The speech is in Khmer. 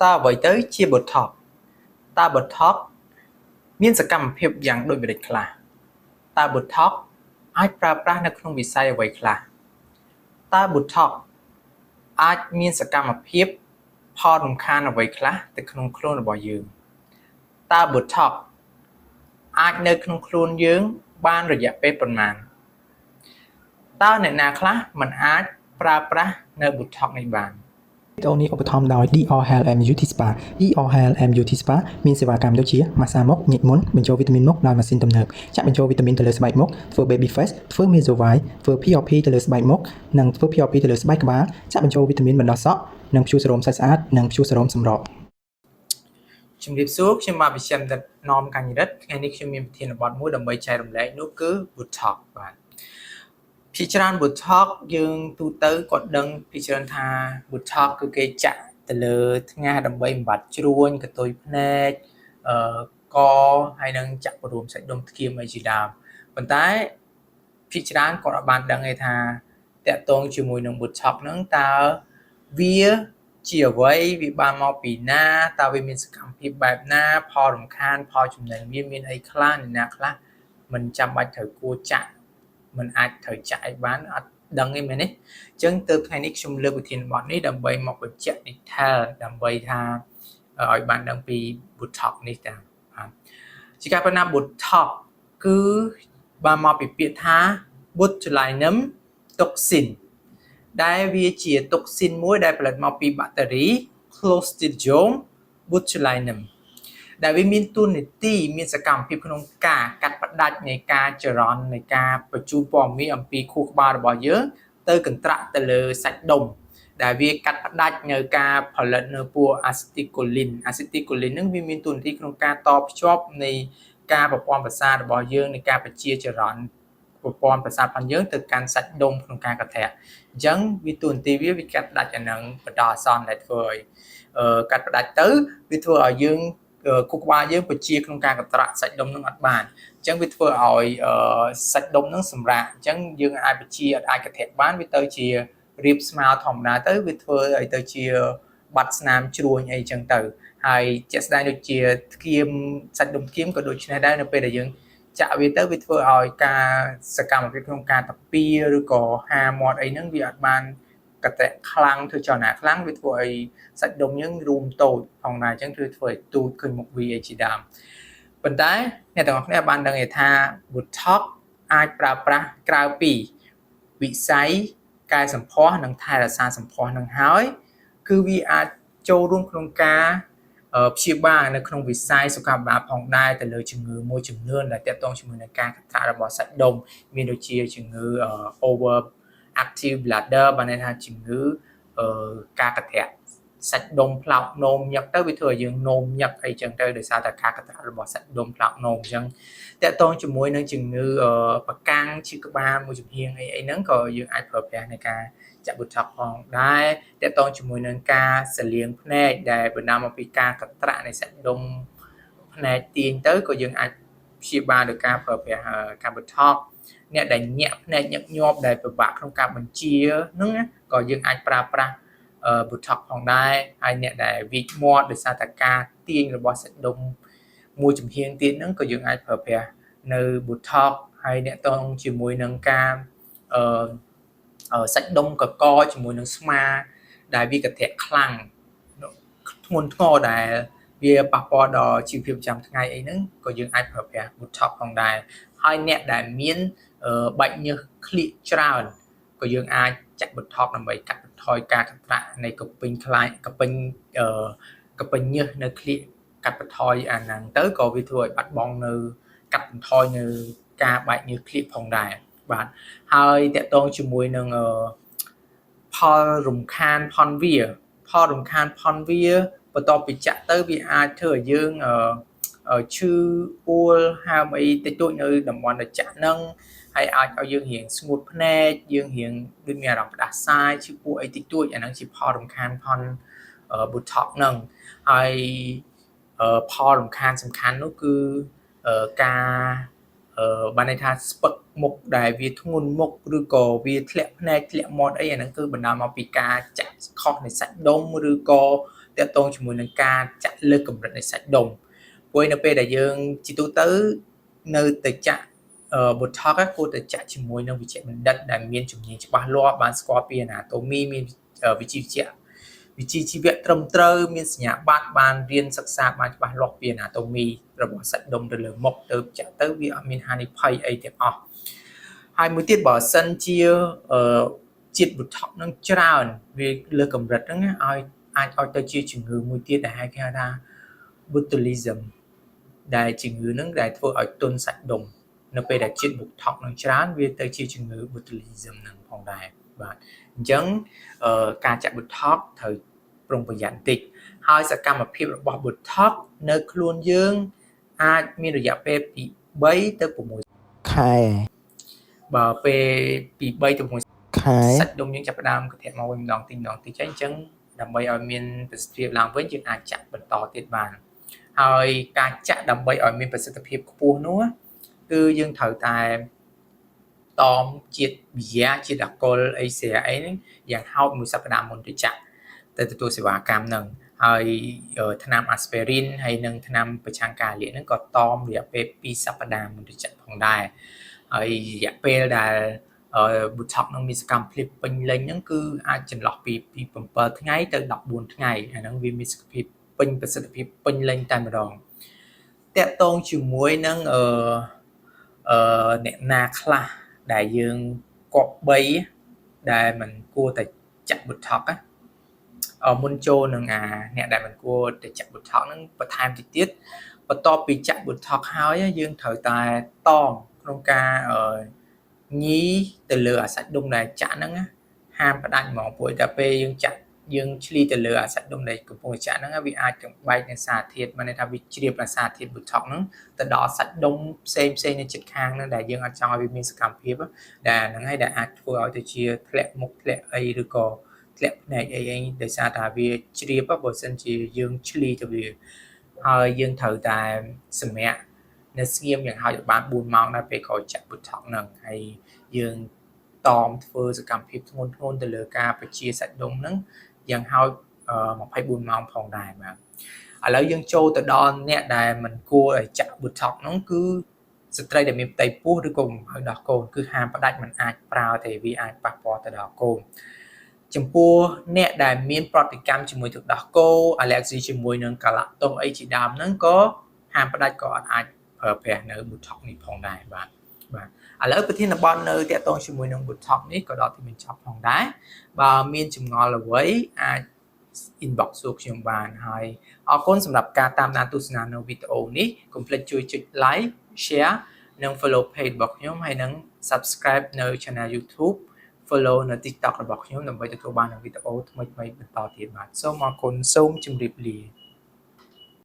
តើអ្វីទៅជា Botox? តើ Botox មានសកម្មភាពយ៉ាងដូចម្តេចខ្លះ? តើ Botox អាចប្រើប្រាស់នៅក្នុងវិស័យអ្វីខ្លះ? តើ Botox អាចមានសកម្មភាពផលរំខានអ្វីខ្លះទៅក្នុងខ្លួនរបស់យើង? តើ Botox អាចនៅក្នុងខ្លួនយើងបានរយៈពេលប៉ុន្មាន? តើអ្នកណាខ្លះមិនអាចប្រើប្រាស់នៅ Botox នេះបាន? វីដេអូនេះឧបត្ថម្ភដោយ DR Health and Beauty Spa។ DR Health and Beauty Spa មានសេវាកម្មដូចជាម៉ាស្សាមុខញិចមុនបញ្ចូលវីតាមីនមុខដោយម៉ាស៊ីនទំនើបចាក់បញ្ចូលវីតាមីនទៅលើស្បែកមុខធ្វើ Baby Face ធ្វើ Meso White ធ្វើ PRP ទៅលើស្បែកមុខនិងធ្វើ PRP ទៅលើស្បែកក្បាលចាក់បញ្ចូលវីតាមីនបណ្ដោះសក់និងព្យួរសេរ៉ូមសាច់ស្អាតនិងព្យួរសេរ៉ូមសម្រក់។ ជំរាបសួរខ្ញុំបាទវិជ្ជបណ្ឌិតណមកញ្ញរិទ្ធថ្ងៃនេះខ្ញុំមានប្រធានបទមួយដើម្បីចែករំលែកនោះគឺ Botox បាទភាគច្រើន Botox យើងទូទៅគាត់ដឹងភាគច្រើនថា Botox គឺគេចាក់ទៅលើថ្ងាសដើម្បីបំបត្តិជ្រួញកន្ទុយភ្នែកអឺកហើយនឹងចាក់បរួមសាច់ដុំធ្គាមអីជាដើមប៉ុន្តែភាគច្រើនគាត់អត់បានដឹងទេថាតាក់ទងជាមួយនឹង Botox ហ្នឹងតើវាជាអ្វីវាបានមកពីណាតើវាមានសកម្មភាពបែបណាផលរំខានផលចំណេញវាមានអីខ្លះអ្នកណាខ្លះមិនចាំបាច់ត្រូវគួរចាក់មិនអាចត្រូវចាក់អីបានអត់ដឹងទេមែនទេអញ្ចឹងទៅថ្ងៃនេះខ្ញុំលើកវិធានបទនេះដើម្បីមកបញ្ជាក់ detail ដើម្បីថាឲ្យបានដឹងពី Botox នេះតាបាទជាការពិតណា Botox គឺបានមកពីពាក្យថា botulinum toxin ដែលវាជាតុកស៊ីនមួយដែលផលិតមកពីបាក់តេរី Clostridium botulinum ដែលវាមានតួនាទីមានសកម្មភាពក្នុងការកាត់ផ្តាច់នៃការចរន្តនៃការបញ្ជូនព័ត៌មានអំពីខួរក្បាលរបស់យើងទៅកន្ត្រាក់ទៅលើសាច់ដុំ ដែលវាកាត់ផ្ដាច់នៅការផលិតនៅពួក acetylcholine។ Acetylcholine ហ្នឹងវាមានតួនាទីក្នុងការតភ្ជាប់នៃការប្រព័ន្ធប្រសាទរបស់យើងនៃការបញ្ជាចរន្តប្រព័ន្ធប្រសាទរបស់យើងទៅកាន់សាច់ដុំក្នុងការកន្ត្រាក់អញ្ចឹងវាតួនាទីវាវាកាត់ផ្ដាច់អាហ្នឹងបណ្ដោះអាសន្នដែលធ្វើឲ្យកាត់ផ្ដាច់ទៅវាធ្វើឲ្យយើងខួរក្បាលយើងបញ្ជាក្នុងការកន្ត្រាក់សាច់ដុំនឹងអត់បានអញ្ចឹងវាធ្វើឲ្យសាច់ដុំនឹងសម្រាកអញ្ចឹងយើងអាចបញ្ជាអត់អាចកន្ត្រាក់បានវាទៅជារាបស្មើធម្មតាទៅវាធ្វើឲ្យទៅជាបាត់ស្នាមជ្រួញអីចឹងទៅហើយជាក់ស្ដែងដូចជាធ្គាមសាច់ដុំធ្គាមក៏ដូចនេះដែរនៅពេលដែលយើងចាក់វាទៅវាធ្វើឲ្យការសកម្មភាពក្នុងការតាពីឬក៏ហាមាត់អីហ្នឹងវាអត់បានកត្រែកខ្លាំងធ្វើចលនាខ្លាំងវាធ្វើឲ្យសាច់ដុំយើងរួមតូចផងដែរអញ្ចឹងធ្វើធ្វើឲ្យទូចឃើញមុខវាអីជាដើមប៉ុន្តែអ្នកទាំងអស់គ្នាបានដឹងថា Botox អាចប្រើប្រាស់ក្រៅពីវិស័យកែសម្ផស្សនិងថែរក្សាសម្ផស្សនឹងហើយគឺវាអាចចូលរួមក្នុងការព្យាបាលនៅក្នុងវិស័យសុខាភិបាលផងដែរទៅលើជំងឺមួយចំនួនដែលទាក់ទងជាមួយនឹងការកន្ត្រាក់របស់សាច់ដុំមានដូចជាជំងឺ over active bladder បានន័យថាជំងឺការកន្ត្រាក់សាច់ដុំផ្លោកនោមញឹកទៅវាធ្វើឲ្យយើងនោមញឹកអីចឹងទៅដោយសារតែការកន្ត្រាក់របស់សាច់ដុំផ្លោកនោមអញ្ចឹងតាក់ទងជាមួយនឹងជំងឺប្រកាំងឈឺក្បាលមួយចំហៀងអីអីហ្នឹងក៏យើងអាចប្រើប្រាស់ในការចាក់ Botox ផងដែរតាក់ទងជាមួយនឹងការសលៀងភ្នែកដែលបណ្ដាលមកពីការកន្ត្រាក់នៃសាច់ដុំភ្នែកទាញទៅក៏យើងអាចព្យាបាលដោយការប្រើប្រាស់ការ Botox អ្នកដែលញាក់ភ្នែកញឹកញាប់ដែលពិបាកក្នុងការបញ្ជាហ្នឹងក៏យើងអាចប្រើប្រាស់ Botox ផងដែរហើយអ្នកដែលវីកមាត់ដោយសារតែការទាញរបស់សាច់ដុំមួយចំហៀងទៀតហ្នឹងក៏យើងអាចប្រើប្រាស់នៅ Botox ហើយអ្នកតងជាមួយនឹងការអឺ សាច់ដុំកកជាមួយនឹងស្មាដែលវាកន្ត្រាក់ខ្លាំងធ្ងន់ធ្ងរដែលវាប៉ះពាល់ដល់ជីវភាពប្រចាំថ្ងៃអីហ្នឹងក៏យើងអាចប្រើប្រាស់ Botox ផងដែរហើយអ្នកដែលមានបែកញើសក្លៀកច្រើនក៏យើងអាចចាក់ Botox ដើម្បីកាត់បន្ថយការកន្ត្រាក់នៃកពេញខ្លាយកពេញអឺកពេញញើសនៅក្លៀកកាត់បន្ថយអាហ្នឹងទៅក៏វាធ្វើឲ្យបាត់បង់នៅកាត់បន្ថយនៅការបែកញើសក្លៀកផងដែរបាទហើយតាក់ទងជាមួយនឹងផលរំខានផនវាផលរំខានផនវាបន្ទាប់ពីចាក់ទៅវាអាចធ្វើឲ្យយើងឈឺអួលហើមអីតិចតួចនៅតំបន់ដែលចាក់ហ្នឹងហើយអាចឲ្យយើងរៀងស្ងួតភ្នែកយើងរៀងដូចមានអារម្មណ៍ផ្ដាសាយឈឺពោះអីតិចតួចអាហ្នឹងជាផលរំខានផន Botox ហ្នឹងហើយផលរំខានសំខាន់នោះគឺការបានន័យថាស្ពឹកមុខដែលវាធ្ងន់មុខឬក៏វាធ្លាក់ភ្នែកធ្លាក់មាត់អីអាហ្នឹងគឺបណ្ដាលមកពីការចាក់ខុសនៃសាច់ដុំឬក៏ ទាក់ទងជាមួយនឹងការចាក់លើសកម្រិតនៃសាច់ដុំព្រោះនៅពេលដែលយើងជាទូទៅនៅទៅចាក់ Botox គួរតែចាក់ជាមួយនឹងវេជ្ជបណ្ឌិតដែលមានជំនាញច្បាស់លាស់បានស្គាល់ពី anatomy មានវិជ្ជាជីវៈវិជ្ជាជីវៈត្រឹមត្រូវមានសញ្ញាបត្របានរៀនសិក្សាបានច្បាស់លាស់ពី anatomy របស់សាច់ដុំទៅលើមុខទៅចាក់ទៅវាអត់មានហានិភ័យអីទាំងអស់ហើយមួយទៀតបើសិនជាជាតិ Botox នឹងច្រើនវាលើកម្រិតហ្នឹងឲ្យអាចឲ្យទៅជាជំងឺមួយទៀតដែលហៅគេថា botulism ដែលជំងឺហ្នឹងដែលធ្វើឲ្យទន់សាច់ដុំនៅពេលដែលជាតិ Botox នឹងច្រើនវាទៅជាជំងឺ botulism ហ្នឹងផងដែរបាទអញ្ចឹងការចាក់ Botox ត្រូវប្រុងប្រយ័ត្នបន្តិចហើយសកម្មភាពរបស់ Botox នៅខ្លួនយើងអាចមានរយៈពេលពី3ទៅ6 ខែ បើពេលពី3ទៅ6 ខែ សាច់ដុំយើងចាប់ផ្ដើមកធាក់មកវិញម្ដងតិចម្ដងតិចអញ្ចឹងដើម្បីឲ្យមានប្រសិទ្ធភាពឡើងវិញយើងអាចចាក់បន្តទៀតបានហើយការចាក់ដើម្បីឲ្យមានប្រសិទ្ធភាពខ្ពស់នោះគឺយើងត្រូវតែតមជាតិប៊ីយ៉ាជាតិអាល់កុលអីស្រាអីហ្នឹងយ៉ាងហោចមួយសប្តាហ៍មុនទៅចាក់ទៅទទួលសេវាកម្មហ្នឹងហើយថ្នាំអាស្ពីរីនហើយនិងថ្នាំប្រឆាំងការលាកហ្នឹងក៏តមរយៈពេល2សប្តាហ៍មុនទៅចាក់ផងដែរហើយរយៈពេលដែល Botox នឹងមានសកម្មភាពពេញលេញហ្នឹងគឺអាចចន្លោះពី7ថ្ងៃទៅ14ថ្ងៃអាហ្នឹងវាមានសកម្មភាពពេញប្រសិទ្ធភាពពេញលេញតែម្ដងទាក់ទងជាមួយនឹងអ្នកណាខ្លះដែលយើងគប្បីដែលមិនគួរតែចាក់ Botox ណាមុនចូលនឹងអាអ្នកដែលមិនគួរតែចាក់ Botox ហ្នឹងបន្ថែមតិចទៀតបន្ទាប់ពីចាក់ Botox ហើយយើងត្រូវតែតមក្នុងការញីទៅលើអាសាច់ដុំដែលចាក់ហ្នឹងហាមផ្ដាច់ហ្មងព្រោះតែពេលយើងចាក់យើងឆ្លីទៅលើអាសាច់ដុំដែលកំពុងចាក់ហ្នឹងវាអាចចំបែកនឹងសារធាតុមានន័យថាវាជ្រាបអាសារធាតុ Botox ហ្នឹងទៅដល់សាច់ដុំផ្សេងផ្សេងនៅជិតខាងហ្នឹងដែលយើងអត់ចង់ឲ្យវាមានសកម្មភាពដែលហ្នឹងហើយដែលអាចធ្វើឲ្យទៅជាធ្លាក់មុខធ្លាក់អីឬក៏ធ្លាក់ភ្នែកអីអីដោយសារថាវាជ្រាបបើសិនជាយើងឆ្លីទៅវាហើយយើងត្រូវតែសម្រាកនៅស្ងៀមយ៉ាងហោចឲ្យបាន4ម៉ោងដែរពេលក្រោយចាក់ Botox ហ្នឹងហើយយើងតមធ្វើសកម្មភាពធ្ងន់ធ្ងរទៅលើការបញ្ជាសាច់ដុំហ្នឹងយ៉ាងហោច24ម៉ោងផងដែរបាទឥឡូវយើងចូលទៅដល់អ្នកដែលមិនគួរឲ្យចាក់ Botox ហ្នឹងគឺស្ត្រីដែលមានផ្ទៃពោះឬក៏បំពៅដោះកូនគឺហាមផ្ដាច់មិនអាចប្រើទេវាអាចប៉ះពាល់ទៅដល់កូនចំពោះអ្នកដែលមានប្រតិកម្មជាមួយទឹកដោះគោ allergy ជាមួយនឹងកាឡាក់តូសអីជាដើមហ្នឹងក៏ហាមផ្ដាច់ក៏អត់អាចប្រើប្រាស់នៅ Botox នេះផងដែរបាទបាទឥឡូវប្រធានបទនៅទាក់ទងជាមួយនឹង Botox នេះក៏ដល់ទីបញ្ចប់ផងដែរបើមានចម្ងល់អ្វីអាច inbox សួរខ្ញុំបានហើយអរគុណសម្រាប់ការតាមដានទស្សនានៅវីដេអូនេះកុំភ្លេចជួយចុច like share និង follow page របស់ខ្ញុំហើយនិង subscribe នៅ channel YouTube follow នៅ TikTok របស់ខ្ញុំដើម្បីទទួលបាននូវវីដេអូថ្មីៗបន្តទៀតបាទសូមអរគុណសូមជម្រាបលា។